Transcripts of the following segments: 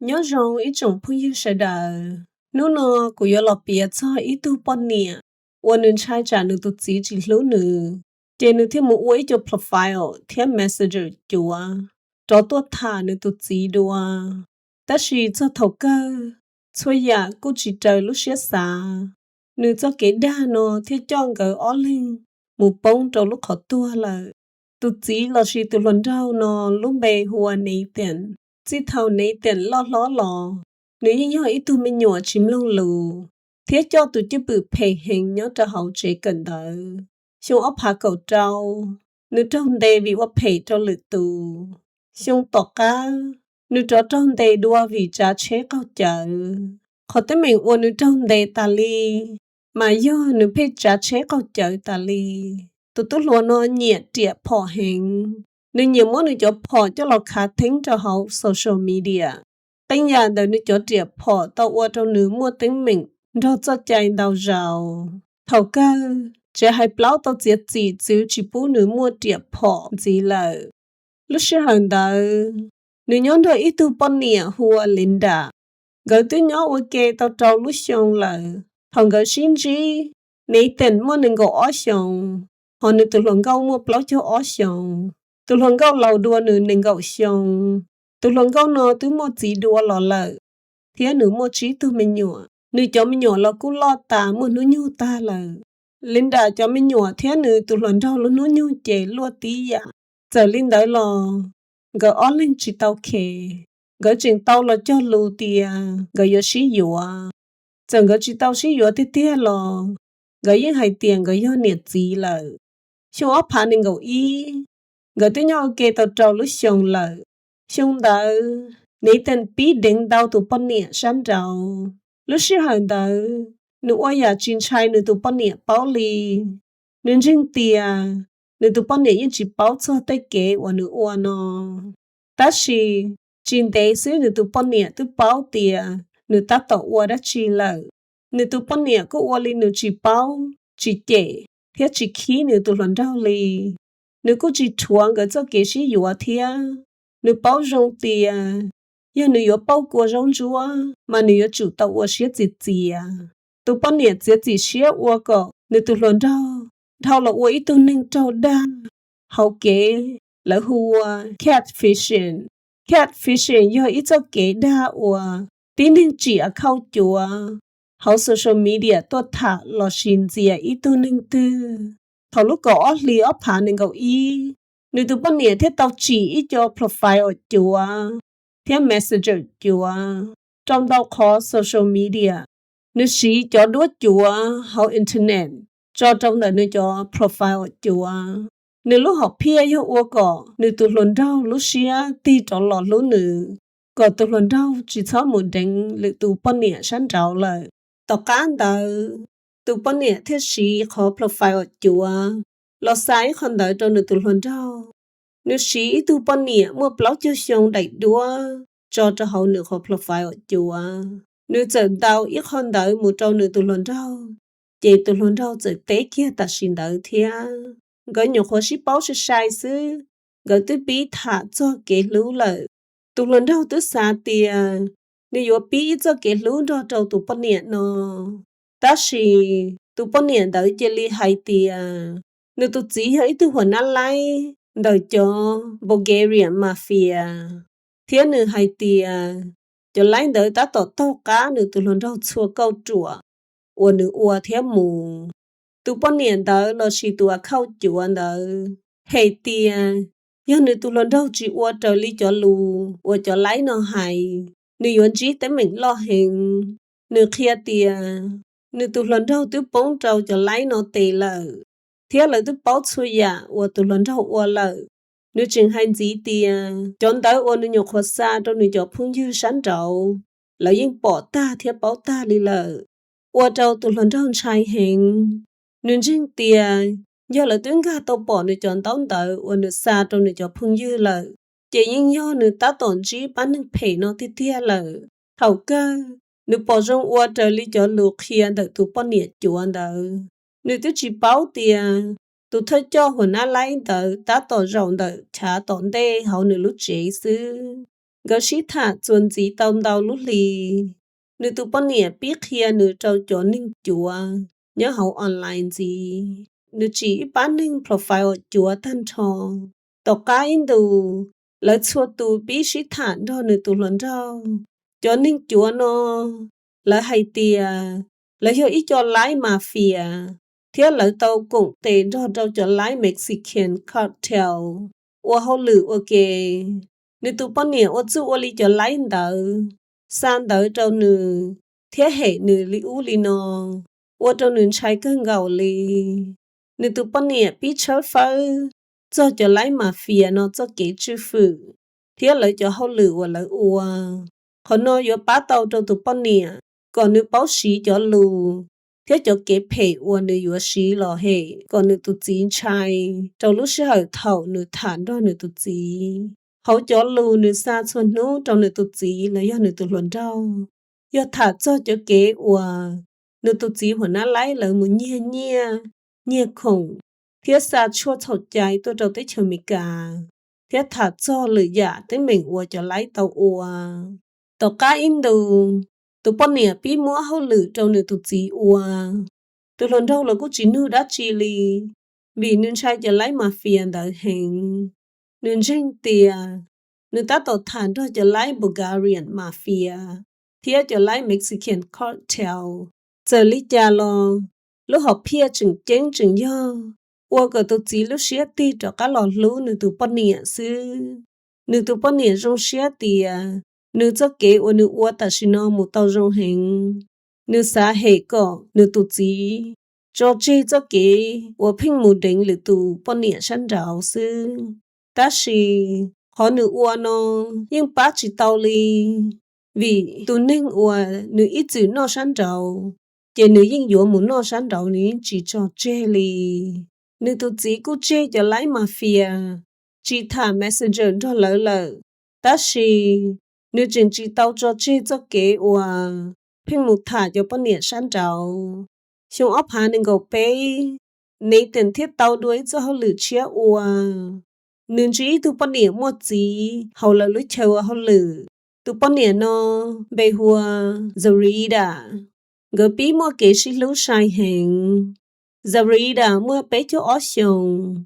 Nyob zoo ib tsoom phooj ywg sawv daws, hnub no kuv yuav los piav txog ib tug poj niam uas nws ntshai tsam nws tus txiv tsis hlub nws, ces nws thiaj mus ua ib co profile thiab Messenger cuav rov tuaj tham nws tus txiv dua. Tab sis txog thaum kawg, txhua yam kuj tsis raws lub siab xav. Nws txoj kev dag no thiaj coj nkawd ob leeg mus poob rau lub qhov tuag lawm. Tus txiv lossis tus hluas nraug no lub npe hu ua Nathan. Txij thaum Nathan loj hlob los, nws yeej yog ib tug me nyuam tsis mloog lus thiab coj tus cwj pwm phem heev nyob rau hauv tsev kawm ntawv. Xyoo ob phav kaum rau, nws raug ntes vim ua phem rau lwm tus. Xyoo tom qab, nws rov raug ntes dua vim tsav tsheb qaug cawv. Qhov teeb meem uas nws raug ntes tas li, mas yog nws pheej tsav tsheb qaug cawv tas li. Tus tub hluas no nyiam riam phom heev, nws nyiam muab nws cov phom coj los khav theeb rau hauv social media. Qee yam ntawm nws cov riam phom tau ua rau nws muaj teeb meem nrog txoj cai ntau zaus. Thaum kawg, tsev hais plaub tau txiav txim txwv tsis pub nws muaj riam phom ntxiv lawm. Lub sij hawm ntawd, nws nyob nrog ib tug poj niam hu ua Linda. Nkawd twb nyob ua ke tau rau lub xyoo lawm. Thaum nkawd sib ntsib, Nathan muaj nees nkaum ob xyoos, hos nws tus hluas nkauj muaj plaub caug ob xyoos. Tus hluas nkauj laus dua nws nees nkaum xyoo. Tus hluas nkauj no twb muaj txiv dua los lawm, thiab nws muaj tsib tug me nyuam. Nws cov me nyuam los kuj loj tas muaj hnub nyoog tag lawm. Linda cov me nyuam thiab nws tus hluas nraug lub hnub nyoog ces luaj tib yam. Txawm li ntawd los, nkawd ob leeg tsis tau khev. Nkawd tseem tau los cog lus tias nkawd yuav sib yuav. Txawm nkawd tsis tau sib yuav tiag tiag los, nkawd yeej hais tias nkawd yog niam txiv lawm. Xyoo ob phav nees nkaum ib, nkawd twb nyob ua ke tau rau lub xyoo lawm. Xyoo ntawd, Nathan pib deev ntau tus poj niam sab nraud. Lub sij hawm ntawd, nws ua yam tsis ntshai nws tus poj niam paub li. Nws ntseeg tias nws tus poj niam yeej tsis paub txog tej kev uas nws ua no. Tab sis, tsis ntev xwb nws tus poj niam twb paub tias nws tab tom ua dab tsi lawm. Nws tus poj niam kuj ua li nws tsis paub, tsis cem, thiab tsis khib nws tus hluas nraug li. Nws kuj tsis rhuav nkawd txoj kev sib yuav thiab. Nws paub zoo tias yog nws yuav pauj kua zaub ntsuab mas nws yuav tsum tau ua siab txias txias. Tus poj niam txiav txim siab ua kom nws tus hluas nraug dhau los ua ib tug neeg raug dag hauv kev lawv hu ua catfishing. Catfishing yog ib txoj kev dag uas tib neeg tsim a khauj cuav hauv social media tuaj tham lossis ntxias ib tug neeg twg. Thaum lub kaum ob hlis ob phav nees nkaum ib, nws tus poj niam thiaj tau tsim ib co profile cuav thiab Messenger cuav rau ntau qhov social media. Nws siv cov duab cuav hauv internet tso rau ntawm nws cov profile cuav. Nws lub hom phiaj yog ua kom nws tus hluas nraug lub siab tig rov los hlub nws, kom tus hluas nraug tsis txhob mus deev lwm tus poj niam sab nraud lawm. Tom qab ntawd, tus poj niam thiaj siv qhov profile cuav los xa ib qho ntawv rau nws tus hluas nraug. Nws siv ib tug poj niam muaj plaub caug xyoo daim duab tso rau hauv nws qhov profile cuav. Nws txawm ntaus ib qho ntawv mus rau nws tus hluas nraug, ces tus hluas nraug txawm teb kiag tam sim ntawd thiab. Nkawd nyuam qhuav sib paub sai sai xwb, nkawd twb pib tham txog kev hlub lawm. Tus hluas nraug twb xav tias nws yuav pib ib txoj kev hlub nrog rau tus poj niam no. Tab sis tus poj niam ntawd cia li hais tias nws tus txiv yog ib tug huas nab laib ntawm cov Bulgarian mafia, thiab nws hais tias cov laib ntawd tab tom taug qab nws tus hluas nraug txhua kauj ruam uas nws ua thiab mus. Tus poj niam ntawd lossis tus a khauj cuav ntawd hem tias yog nws tus hluas nraug tsis ua raws li cov lus uas cov laib no hais, nws yuav ntsib teeb meem loj heev. Nws qhia tias nws tus hluas nraug twb poob rau cov laib no tes lawm, thiab lawv twb paub txhua yam uas tus hluas nraug ua lawm. Nws tseem hais ntxiv tias cov ntawv uas nws nyuam qhuav xa rau nws cov phooj ywg sab nraud, lawv yeej pom tag thiab paub tag li lawm, ua rau tus hluas nraug ntshai heev. Nws ntseeg tias yog lawv twb nkag tau pom nws cov ntaub ntawv uas nws xa rau nws cov phooj ywg lawm, ces yeej yog nws tab tom ntsib pab neeg phem no tiag tiag lawm. Thaum kawg, nws pom zoo ua raws li cov lus qhia ntawm tus poj niam cuav ntawd. Nws twb tsis paub tias tus thawj coj huas nab laib ntawd tab tom zaum ntawm chav tom ntej hauv nws lub tsev xwb. Nkawd sib tham txuas ntxiv tau ntau lub hli. Nws tus poj niam pib qhia nws rau cov neeg cuav nyob hauv online ntxiv. Nws tsim ib pab neeg profile uas cuav tag nrho. Tom qab ib ntus, lawv txhua tus pib sib tham nrog nws tus hluas nraug. Cov neeg cuav no, lawv hais tias lawv yog ib co laib mafia, thiab lawv tau koom tes nrog rau cov laib Mexican cartel ua hauj lwm ua ke. Nws tus poj niam ua txuj ua li cov laib ntawd, xa ntawv rau nws, thiab hem nws li ub li no, ua rau nws ntshai kawg nkaus li. Nws tus poj niam pib tshawb fawb txog cov laib mafia no txoj kev tswj fwm thiab lawv cov hauj lwm uas lawv ua. Qhov no yuav pab tau rau tus poj niam kom nws paub siv cov lus thiab cov kev phem uas nws yuav siv los hem kom nws tus txiv ntshai rau lub sij hawm thaum nws tham nrog nws tus txiv. Hauv cov lus nws xa txhua hnub rau nws tus txiv los yog nws tus hluas nraug, yog tham txog cov kev uas nws tus txiv huam nab laib lawv mus nyiag nyiaj, nyiag khoom, thiab xa tshuaj txhaum cai tuaj rau teb chaws Amelikas, thiab tham txog lwm yam teeb meem uas cov laib tau ua. Tom qab ib ntus, tus poj niam pib muab hauj lwm rau nws tus txiv ua. Tus hluas nraug los kuj tsis nug dab tsi li, vim nws ntshai cov laib mafia ntawd heev. Nws ntseeg tias nws tab tom tham nrog cov laib Bulgarian mafia thiab cov laib Mexican cartel. Txawm li cas los, lub hom phiaj tseem ceeb tseem yog ua kom tus txiv lub siab tig rov qab los hlub nws tus poj niam xwb. Nws tus poj niam zoo siab tias nws txoj kev uas nws ua tam sim no mus tau zoo heev. Nws xav hem kom nws tus txiv tso tseg txoj kev uas pheej mus deev lwm tus poj niam sab nraud xwb. Tab sis qhov nws ua no yeej pab tsis tau li, vim tus neeg uas nws ib txwm noj sab nraud, ces nws yeej yuav mus noj sab nraud, nws yeej tsis tso tseg li. Nws tus txiv kuj tseg cov laib mafia, tsis tham Messenger nrog lawv lawm, tab sis nws tseem tsis tau tso tseg txoj kev uas pheej mus tham cov poj niam sab nraud. Xyoo ob phav nees nkaum peb, Nathan thiaj tau dua ib txoj hauj lwm tshiab ua. Nws ntsib ib tug poj niam muaj txiv hauv lawv lub chaw ua hauj lwm. Tus poj niam no npe hu ua Zarida. Nkawd pib muaj kev sib hlub sai heev. Zarida muaj peb caug ob xyoos,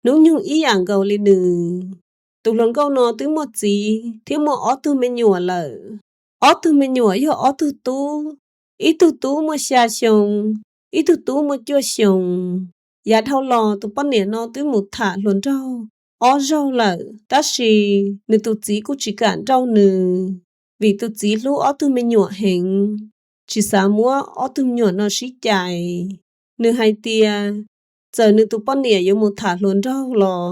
hnub nyoog ib yam nkaus li nws. Tus hluas nkauj no twb muaj txiv thiab muaj ob tug me nyuam lawm. Ob tug me nyuam yog ob tug tub, ib tug tub muaj xya xyoo, ib tug tub muaj cuaj xyoos. Yav dhau los tus poj niam no twb mus tham hluas nraug ob zaug lawm, tab sis nws tus txiv kuj tsis kam nrauj nws, vim tus txiv hlub ob tug me nyuam heev, tsis xav muab ob tug me nyuam no sib cais. Nws hais tias txawm nws tus poj niam yuav mus tham hluas nraug los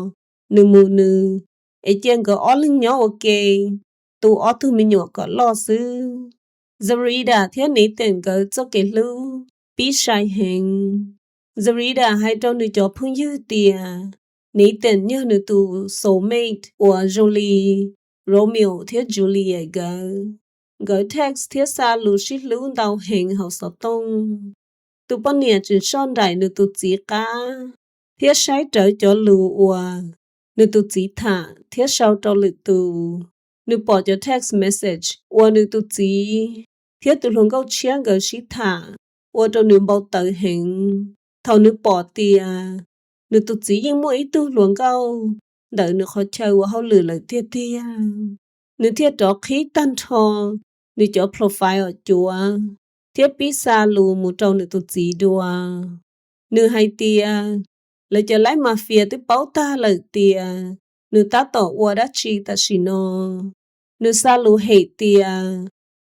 nws mus nws, es cia nkawd ob leeg nyob ua ke, tu ob tug me nyuam kom loj xwb. Zarida thiab Nathan nkawd txoj kev hlub pib sai heev. Zarida hais rau nws cov phooj ywg tias Nathan yog nws tus soulmate uas zoo li Romeo thiab Juliet nkawd. Nkawd text thiab xa lus sib hlub ntau heev hauv xov tooj. Tus poj niam tseem soj nraim nws tus txiv qab thiab saib rawv cov lus uas nws tus txiv tham thiab sau rau lwm tus. Nws pom cov text message uas nws tus txiv thiab tus hluas nkauj tshiab nkawd sib tham, ua rau nws npau taws heev thaum nws pom tias nws tus txiv yeej muaj ib tug hluas nkauj ntawm nws qhov chaw ua hauj lwm lawm tiag tiag. Nws thiaj rov qhib tag nrho nws cov profile uas cuav thiab pib xa lus mus rau nws tus txiv dua. Nws hais tias lawv cov laib mafia twb paub tag lawm tias nws tab tom ua dab tsi tam sim no. Nws xa lus hem tias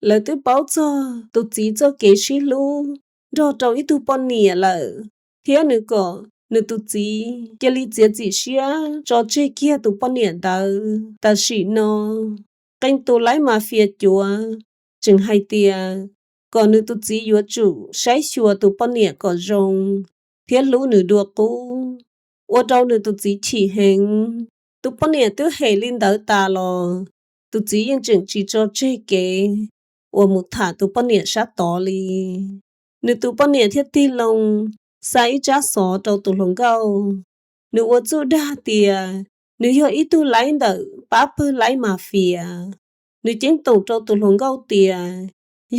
lawv twb paub txog tus txiv txoj kev sib hlub nrog rau ib tug poj niam lawm, thiab nws kom nws tus txiv cia li txiav txim siab tso tseg kiag tus poj niam ntawd tam sim no. Qee tus laib mafia cuav tseem hais tias kom nws tus txiv yuav tsum saib xyuas tus poj niam kom zoo thiab hlub nws dua qub. Ua rau nws tus txiv chim heev. Tus poj niam twb hem li ntawd tas los tus txiv yeej tseem tsis tso tseg kev uas mus tham tus poj niam sab tod li. Nws tus poj niam thiaj tig loo xa ib tsab xov rau tus hluas nkauj. Nws ua txuj dag tias nws yog ib tug laib ntawm pab pawg laib mafia, Nws ceeb toom rau tus hluas nkauj tias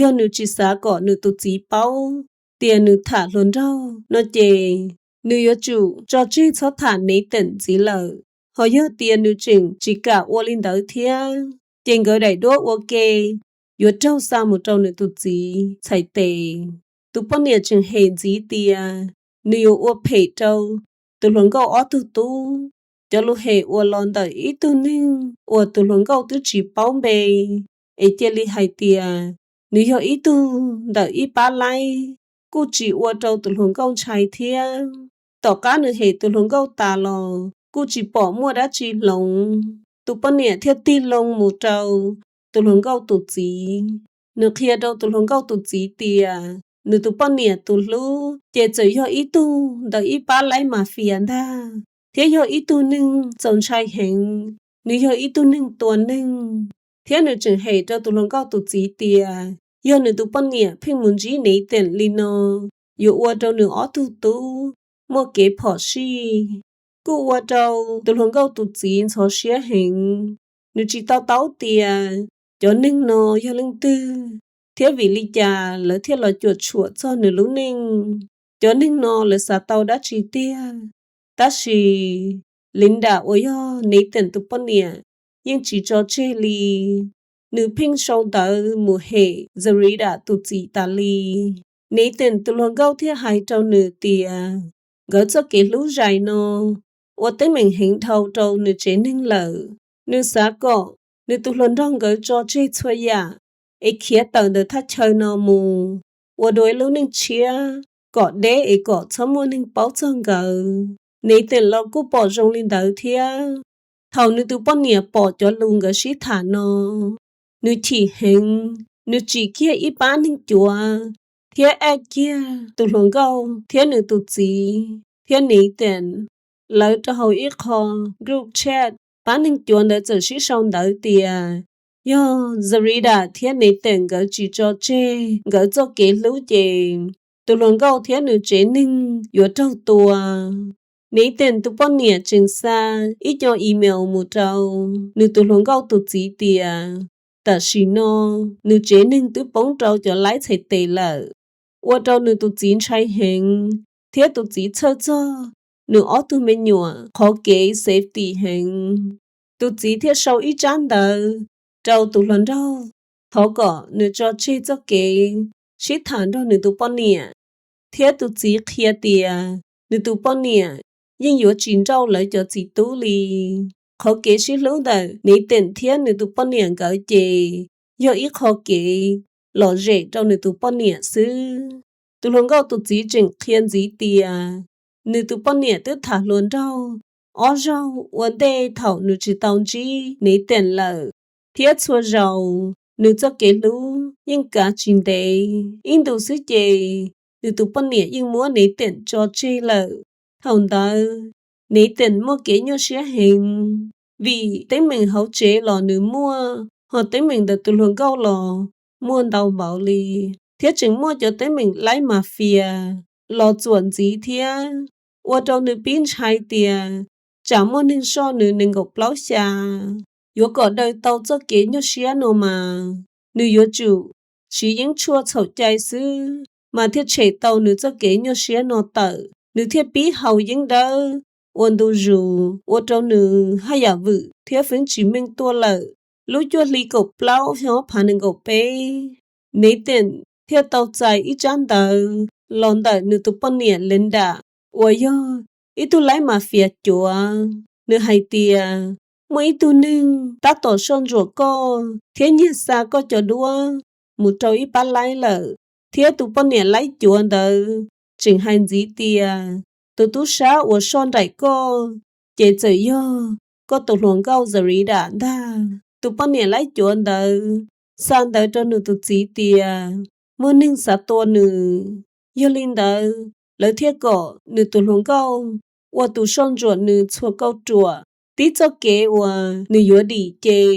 yog nws tsis xav kom nws tus txiv paub tias nws tham hluas nraug no ces nws yuav tsum tso tseg txhob tham Nathan ntxiv lawm. Ho yog tias nws tseem tsis kam ua li ntawd thiab, ces nkawd daim duab ua ke yuav raug xa mus rau nws tus txiv txhais tes. Tus poj niam tseem hem ntxiv tias nws yuav ua phem rau tus hluas nkauj ob tug tub. Cov lus hem uas los ntawm ib tug neeg uas tus hluas nkauj twb tsis paub npe, es cia li hais tias nws yog ib tug ntawm ib pab laib, kuj tsis ua rau tus hluas nkauj ntshai thiab. Tom qab nws hem tus hluas nkauj tas los kuj tsis pom muaj dab tsi hloov. Tus poj niam thiaj tig loo mus rau tus hluas nkauj tus txiv. Nws qhia rau tus hluas nkauj tus txiv tias nws tus poj niam tus hlub ces txawm yog ib tug ntawm ib pab laib mafia ntag, thiab yog ib tug neeg txaus ntshai heev. Nws yog ib tug neeg tua neeg, thiab nws tseem hem rau tus hluas nkauj tus txiv tias yog nws tus poj niam pheej mus ntsib Nathan li no, yuav ua rau nws ob tug tub muaj kev phom sij. Kuj ua rau tus hluas nkauj tus txiv ntxhov siab heev. Nws tsis to taub tias cov neeg no yog leej twg, thiab vim li cas lawv thiaj los cuam tshuam txog nws lub neej. Cov neeg no lawv xav tau dab tsi tiag? Tab sis Linda uas yog Nathan tus poj niam yeej tsis tso tseg li. Nws pheej sau ntawv mus hem Zerida tus txim tas li. Nathan tus hluas nkauj thiaj hais rau nws tias nkawd txoj kev hlub zais no ua teeb meem heev dhau rau nws tsev neeg lawm. Nws xav kom nws tus hluas nraug nkawd tso tseg txhua yam es khiav tawm ntawm thaj chaw no mus ua dua ib lub neej tshiab kom deb es kom txhob muaj neeg paub txog nkawd. Nathan los kuj pom zoo li ntawd thiab. Thaum nws tus poj niam pom cov lus nkawd sib tham no, nws chim heev. Nws tsim kiag ib pab neeg cuav thiab add kiag tus hluas nkauj thiab nws tus txiv thiab Nathan lawv rau hauv ib qho group chat. Pab neeg cuav ntawd txawm sib sau ntawv tias yog Zerida thiab Nathan nkawd tsis tso tseg nkawd txoj kev hlub ces tus hluas nkauj thiab nws tsev neeg yuav raug tua. Nathan tus poj niam tseem xa ib co email mus rau nws tus hluas nkauj tus txiv tias tam sim no nws tsev neeg twb poob rau cov laib txhais tes lawm, ua rau nws tus txiv ntshai heev, thiab tus txiv txhawj txog nws ob tug me nyuam qhov kev safety heev. Tus txiv thiaj sau ib tsab ntawv rau tus hluas nraug thov kom nws tso tseg txoj kev sib tham nrog nws tus poj niam, thiab tus txiv qhia tias nws tus poj niam yeej yuav tsis nrauj lawv cov txiv tub li. Qhov kev sib hlub ntawm Nathan thiab nws tus poj niam nkawd ces yog ib qho kev lom zem rau nws tus poj niam xwb. Tus hluas nkauj tus txiv tseem qhia ntxiv tias nws tus poj niam twb tham hluas nraug ob zaug ua ntej thaum nws tsis tau ntsib Nathan lawm, thiab txhua zaus nws txoj kev hlub yeej kav tsis ntev. Ib ntus xwb ces nws tus poj niam yeej muab Nathan tso tseg lawm. Thaum ntawd Nathan muaj kev nyuaj siab heev, vim teeb meem hauv tsev los nws muaj, ho teeb meem ntawm tus hluas nkauj los muaj ntau npaum li, thiab tseem muaj cov teeb meem laib mafia los txuam ntxiv thiab, ua rau nws pib ntshai tias tsam muaj neeg soj nws nees nkaum plaub xya. Yuav kom daws tau txoj kev nyuaj siab no mas nws yuav tsum siv yeeb tshuaj txhaum cai xwb mas thiaj tshem tau nws txoj kev nyuaj siab no tawm. Nws thiaj pib haus yeeb dawb ua ntu zus, ua rau nws haj yam vwm thiab feeb tsis meej tuaj lawm. Lub cuaj hli kaum plaub xyoo ob phav nees nkaum peb, Nathan thiaj tau txais ib tsab ntawv los ntawm nws tus poj niam Linda uas yog ib tug laib mafia cuav. Nws hais tias muaj ib tug neeg tab tom soj ntsuam koj thiab nyiag xa koj cov duab mus rau ib pab laib lawm, thiab tus poj niam laib cuav ntawd tseem hais ntxiv tias tus tub sab uas soj nraim koj ces txawm yog koj tus hluas nkauj Zerida ntag. Tus poj niam laib cuav ntawd xa ntawv rau nws tus txiv tias muaj neeg xav tua nws, yog li ntawd lawv thiaj kom nws tus hluas nkauj ua tus soj ntsuam nws txhua kauj ruam. Tib txoj kev uas nws yuav dim ces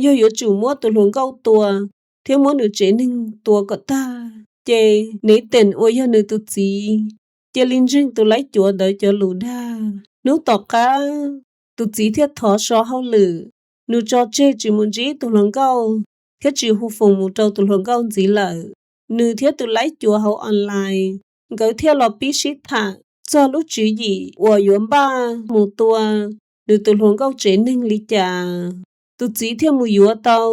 yog yuav tsum muab tus hluas nkauj tua thiab muab nws tsev neeg tua kom tag. Ces Nathan uas yog nws tus txiv cia li ntseeg tus laib cuav ntawd cov lus dag. Hnub tom qab tus txiv thiaj thov so hauj lwm nws tso tseg tsis mus ntsib tus hluas nkauj thiab tsis hu foos mus rau tus hluas nkauj ntxiv lawm. Nws thiab tus laib cuav hauv online, nkawd thiaj los pib sib tham txog lub tswv yim uas yuav npaj mus tua nws tus hluas nkauj tsev neeg li cas. Tus txiv thiaj mus yuav tau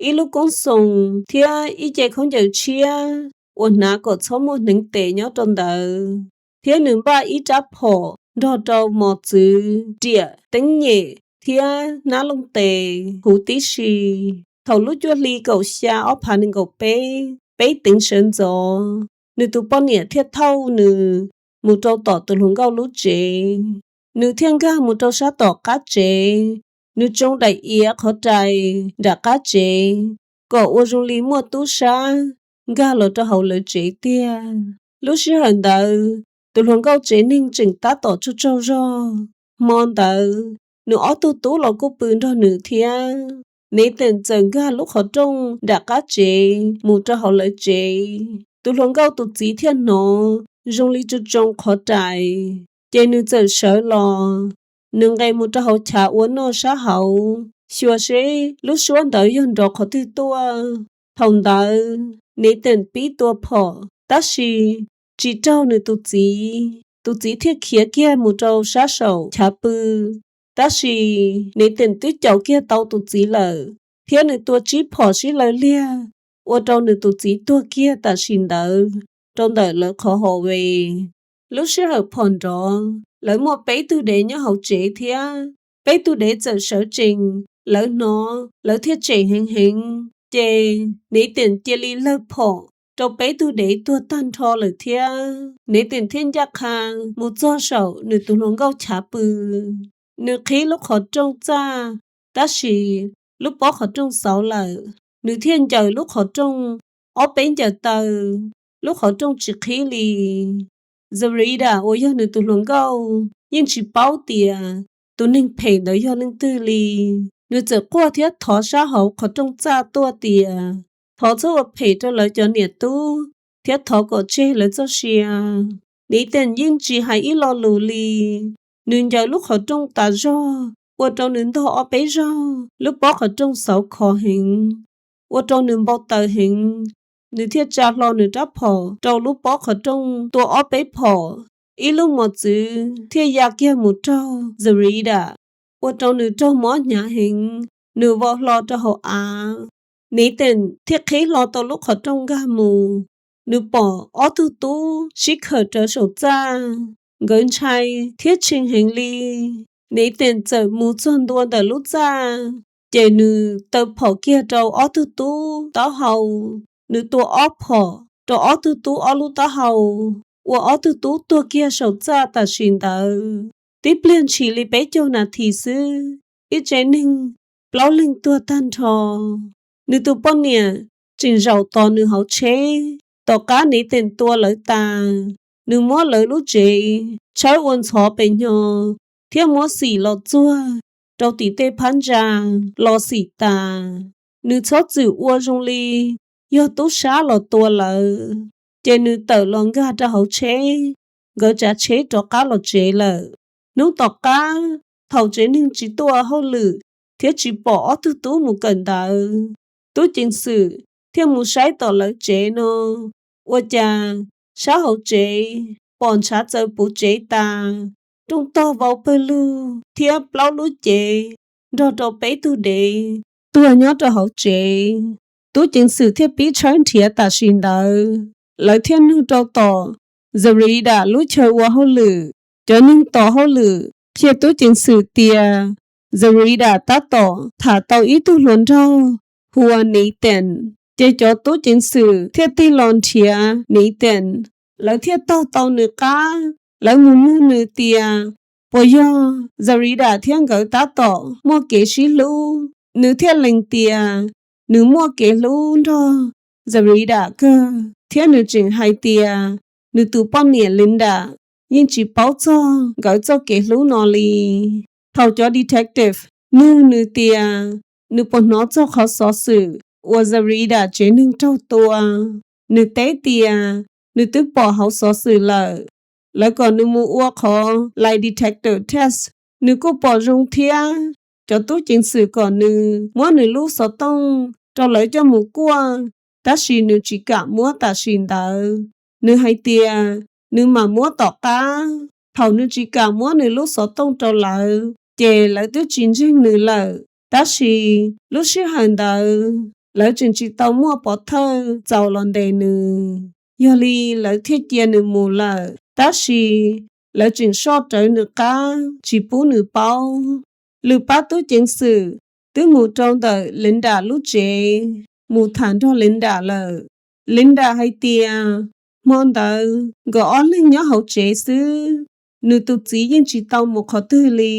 ib lub koob xoos thiab ib ce khaub ncaws tshiab uas hnav kom txhob muaj hneev tes nyob rau ntawd, thiab nws npaj ib rab phom nrog rau mos txwv, riam, teeb nyem thiab hnab looj tes huv tib si. Thaum lub cuaj hli kaum xya ob phav nees nkaum peb, peb teev sawv ntxov, nws tus poj niam thiaj thauj nws mus rau tom tus hluas nkauj lub tsev. Nws thiaj nkag mus rau sab tom qab tsev. Nws tsoo daim iav qhov rais nram qab tsev kom ua zoo li muaj tub sab nkag los rau hauv lawv tsev tiag. Lub sij hawm ntawd tus hluas nkauj tsev neeg tseem tab tom tsaug tsaug zog. Hmo ntawd nws ob tug tub los kuj pw nrog nws thiab. Nathan txawm nkag lub qhov rooj nram qab tsev mus rau hauv lawv tsev. Tus hluas nkauj tus txiv thiaj hnov zoo li tsoo tsoo qhov rais, ces nws txawm sawv los. Nws nqes mus rau hauv chav ua noj sab hauv, xyuas seb lub suab ntawd yog nrov qhov twg tuaj. Thaum ntawd Nathan pib tua phom, tab sis tsis raug nws tus txiv. Tus txiv thiaj khiav kiag mus rau sab saum chav pw, tab sis Nathan twb caum kiag tau tus txiv lawm, thiab nws tua tsib phom sib law liag, ua rau nws tus txiv tuag kiag tam sim ntawd rau ntawm lawv qhov hauv ve. Lub sij hawm phom nrov, lawv muaj peb tug dev nyob hauv tsev thiab. Peb tug dev txawm sawv tsees, lawv hnov lawv thiaj tsem heev heev. Ces Nathan cia li lawg phom rau peb tug dev tuag tag nrho lawm thiab. Nathan thiaj ncaj qha mus txog saum nws tus hluas nkauj chav pw. Nws qhib lub qhov rooj txaj, tab sis lub pob qhov rooj xauv lawm. Nws thiaj ncaws lub qhov rooj ob peb ncaws taw, lub qhov rooj tsis qhib li. Zarida uas yog nws tus hluas nkauj yeej tsis paub tias tus neeg phem ntawd yog leej twg li. Nws txawm quaj thiab thov sab hauv qhov rooj txaj tuaj tias, thov txhob ua phem rau lawv cov niam tub thiab thov kom tseg lawv txoj sia. Nathan yeej tsis hais ib lo lus li. Nws ncaws lub qhov rooj tas zog, ua rau nws ntog ob peb zaug, lub pob qhov rooj xauv khov heev, ua rau nws npau taws heev. Nws thiaj tsa hlo nws rab phom rau lub pob qhov rooj tua ob peb phom. Ib lub mos txwv thiaj ya kiag mus raug Zarida, ua rau nws raug mob hnyav heev, nws vau hlo rau hauv av. Nathan thiaj qhib hlo tau lub qhov rooj nkag mus. Nws pom ob tug tub sib khawm rawv saum txaj, nkawd ntshai thiab tshee heev li. Nathan txawm mus txog ntua ntawm lub txaj, ces nws taw phom kiag rau ob tug tub taub hau. Nws tua ob phom rau ob tug tub ob lub taub hau, ua ob tug tub tuag kiag saum txaj tam sim ntawd. Tib pliag ntshis li peb caug nas this xwb, ib tsev neeg plaub leeg tuag tag nrho. Nws tus poj niam tseem zaum tos nws hauv tsheb. Tom qab Nathan tua lawv tas, nws muab lawv lub tsev tshawb ua ntxhov pes nyog thiab muab xim los txuag rau tim tej phab ntsa los xim tas. Nws txhob txwm ua zoo li yog tub sab los tua lawv, ces nws tawm los nkag rau hauv tsheb, nkawd tsav tsheb rov qab los tsev lawm. Hnub tom qab, thaum tsev neeg tsis tuaj hauj lwm thiab tsis pom ob tug tub mus kawm ntawv, tub ceev xwm thiaj mus saib tom lawv tsev no, ua cas sab hauv tsev pom ntshav txawv puv tsev tas, rooj tog vau pawg lug thiab plaub lub cev nrog rau peb tug dev tuag nyob rau hauv tsev. Tub ceev xwm thiaj pib tshawb nrhiav tam sim ntawd, lawv thiaj nug rau tom Zarida lub chaw ua hauj lwm. Cov neeg tom hauj lwm qhia tub ceev xwm tias Zarida tab tom tham tau ib tug hluas nraug hu ua Nathan, ces cov tub ceev xwm thiaj tig los nrhiav Nathan. Lawv thiaj taug tau nws qab, lawv mus nug nws tias puas yog Zarida thiab nkawd tab tom muaj kev sib hlub. Nws thiaj lees tias nws muaj kev hlub nrog Zarida kawg, thiab nws tseem hais tias nws tus poj niam Linda yeej tsis paub txog nkawd txoj kev hlub no li. Thaum cov detective nug nws tias nws puas hnov txog qhov xov xwm uas Zarida tsev neeg raug tua, nws teb tias nws twb pom hauv xov xwm lawm. Lawv kom nws mus ua qhov lie detector test, nws kuj pom zoo thiab. Cov tub ceev xwm kom nws muab nws lub xov tooj rau lawv coj mus kuaj, tab sis nws tsis kam muab tam sim ntawd. Nws hais tias nws mam muab tom qab. Thaum nws tsis kam muab nws lub xov tooj rau lawv, ces lawv twb tsis ntseeg nws lawm. Tab sis lub sij hawm ntawd lawv tseem tsis tau muaj pov thawj txaus los ntes nws, yog li lawv thiaj cia nws mus lawm. Tab sis lawv tseem soj rawv nws qab tsis pub nws paub. Lwm pab tub ceev xwm twb mus rau ntawm Linda lub tsev mus tham nrog Linda lawm. Linda hais tias hmo ntawd nkawd ob leeg nyob hauv tsev xwb, nws tus txiv yeej tsis tau mus qhov twg li.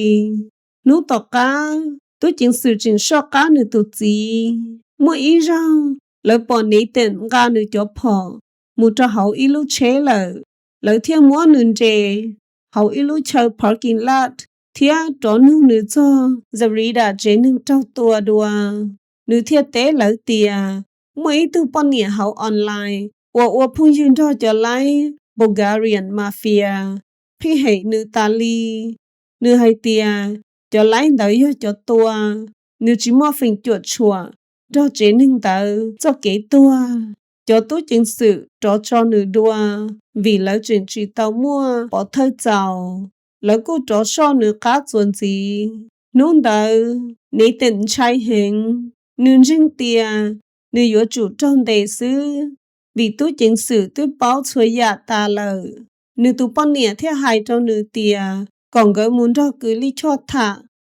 Hnub tom qab tub ceev xwm tseem soj qab nws tus txiv. Muaj ib zaug lawv pom Nathan nqa nws cov phom mus rau hauv ib lub tsheb lawm, lawv thiaj muab nws nres hauv ib lub chaw parking lot thiab rov nug nws txog Zurita tsev neeg raug tua dua. Nws thiaj teb lawv tias muaj ib tug poj niam hauv online uas ua phooj ywg nrog cov laib Bulgarian mafia pheej hem nws tas li. Nws hais tias cov laib ntawd yog cov tua, nws tsis muaj feem cuam tshuam nrog tsev neeg ntawd txoj kev tuag. Cov tub ceev xwm rov tso nws dua vim lawv tseem tsis tau muaj pov thawj txaus. Lawv kuj rov soj nws qab txuas ntxiv. Hnub ntawd Nathan ntshai heev, nws ntseeg tias nws yuav tsum raug ntes xwb, vim tub ceev xwm twb paub txhua yam tas lawm. Nws tus poj niam thiaj hais rau nws tias kom nkawd mus nrog kws lij choj tham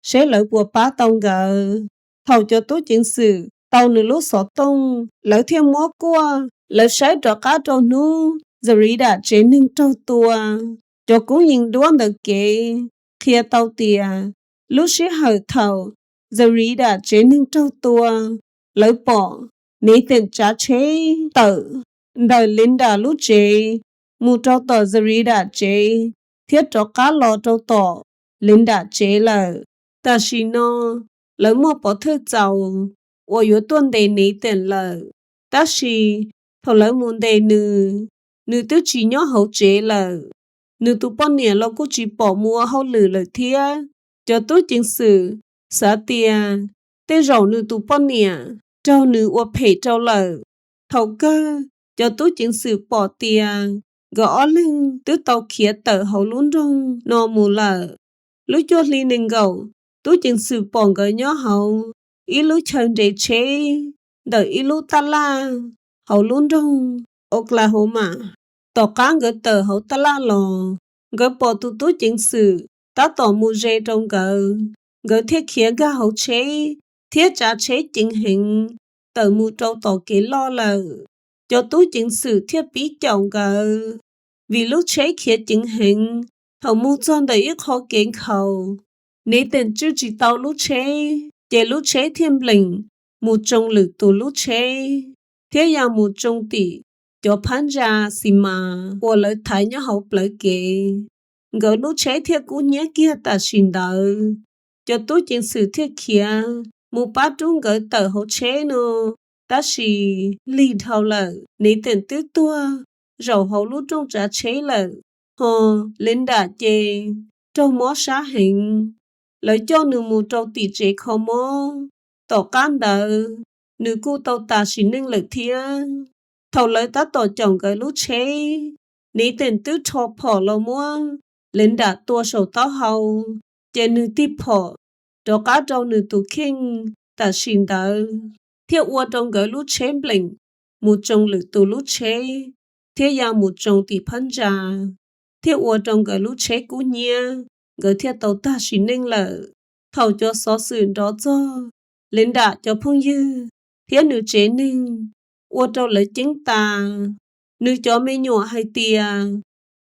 seb lawv puas pab tau nkawd. Thaum cov tub ceev xwm tau nws lub xov tooj, lawv thiaj muab kuaj. Lawv saib rov qab rau hnub Zurita tsev neeg raug tua. Cov koob yees duab ntawm kev qhia tau tias lub sij hawm thaum Zurita tsev neeg raug tua, lawv pom Nathan tsav tsheb tawm ntawm Linda lub tsev mus rau tom Zurita tsev thiab rov qab los rau tom Linda tsev lawm. Tam sim no lawv muaj pov thawj txaus uas yuav tuaj ntes Nathan lawm. Tab sis thaum lawv mus ntes nws, nws twb tsis nyob hauv tsev lawm. Nws tus poj niam los kuj tsis pom mus ua hauj lwm lawm thiab. Cov tub ceev xwm xav tias tej zaum nws tus poj niam raug nws ua phem rau lawm. Thaum kawg cov tub ceev xwm pom tias nkawd ob leeg twb tau khiav tawm hauv lub nroog no mus lawm. Lub cuaj hli nees nkaum, tub ceev xwm pom nkawd nyob hauv ib lub chaw nres tsheb ntawm ib lub tab laj hauv lub nroog Oklahoma. Tom qab nkawd tawm hauv tab laj los, nkawd pom tus tub ceev xwm tab tom mus ze rau nkawd, nkawd thiaj khiav nkag hauv tsheb thiab tsav tsheb ceev heev tawm mus rau tom kev loj lawm. Cov tub ceev xwm thiaj pib caum nkawd, vim lub tsheb khiav ceev heev. Thaum mus txog ntawm ib qho kev nkhaus, Nathan tswj tsis tau lub tsheb, ces lub tsheb thiaj npleem mus tsoo lwm tus lub tsheb thiab ya mus tsoo tim cov phab ntsa xis mas uas lawv thaiv nyob hauv plawv kev. Nkawd lub tsheb thiaj kub hnyiab kiag tam sim ntawd. Cov tub ceev xwm thiaj khiav mus pab rub nkawd tawm hauv tsheb no, tab sis lig dhau lawm, Nathan twb tuag zaum hauv lub rooj tsav tsheb lawm, hos Linda ces raug mob sab heev. Lawv coj nws mus rau tim tsev kho mob. Tom qab ntawd nws kuj tau tas sim neej lawm thiab. Thaum lawv tab tom caum nkawd lub tsheb, Nathan twb rho phom los muab Linda tua saum taub hau, ces nws tig phom rov qab rau nws tus kheej tam sim ntawd, thiaj ua rau nkawd lub tsheb npleem mus tsoo lwm tus lub tsheb thiab ya mus tsoo tim phab ntsa, thiaj ua rau nkawd lub tsheb kub hnyiab, nkawd thiaj tau tag sim neej lawm. Thaum cov xov xwm nrov txog, Linda cov phooj ywg thiab nws tsev neeg ua rau lawv ceeb tas. Nws cov me nyuam hais tias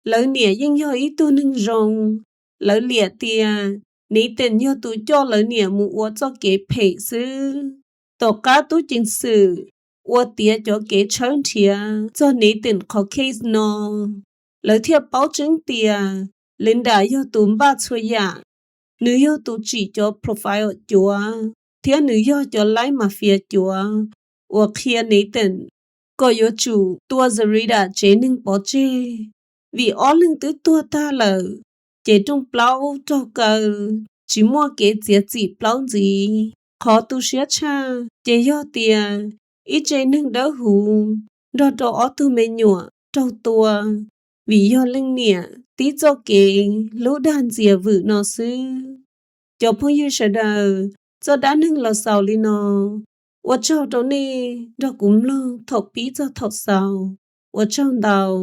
lawv niam yeej yog ib tug neeg zoo. Lawv liam tias Nathan yog tus coj lawv niam mus ua txoj kev phem xwb. Tom qab tub ceev xwm ua tiav cov kev tshawb nrhiav txog Nathan qhov case no, lawv thiaj paub tseeb tias Linda yog tus npaj txhua yam. Nws yog tus tsim cov profile cuav, thiab nws yog cov laib mafia cuav uas qhia Nathan kom yuav tsum tua Zurita tsev neeg pov tseg, vim ob leeg twb tuag tag lawm, ces rooj plaub raug kaw. tsis muaj kev txiav txim plaub ntxiv. Qhov tu siab tshaj ces yog tias ib tse neeg dawb huv nrog rau ob tug me nyuam raug tua vim yog leej niam tib txoj kev hlub dag ntxias vwm no xwb. Cov phooj ywg sawv daws, txoj dab neeg los xaus li no. Ua tsaug rau nej nrog kuv mloog thaum pib txog thaum xaus. Ua tsaug ntau.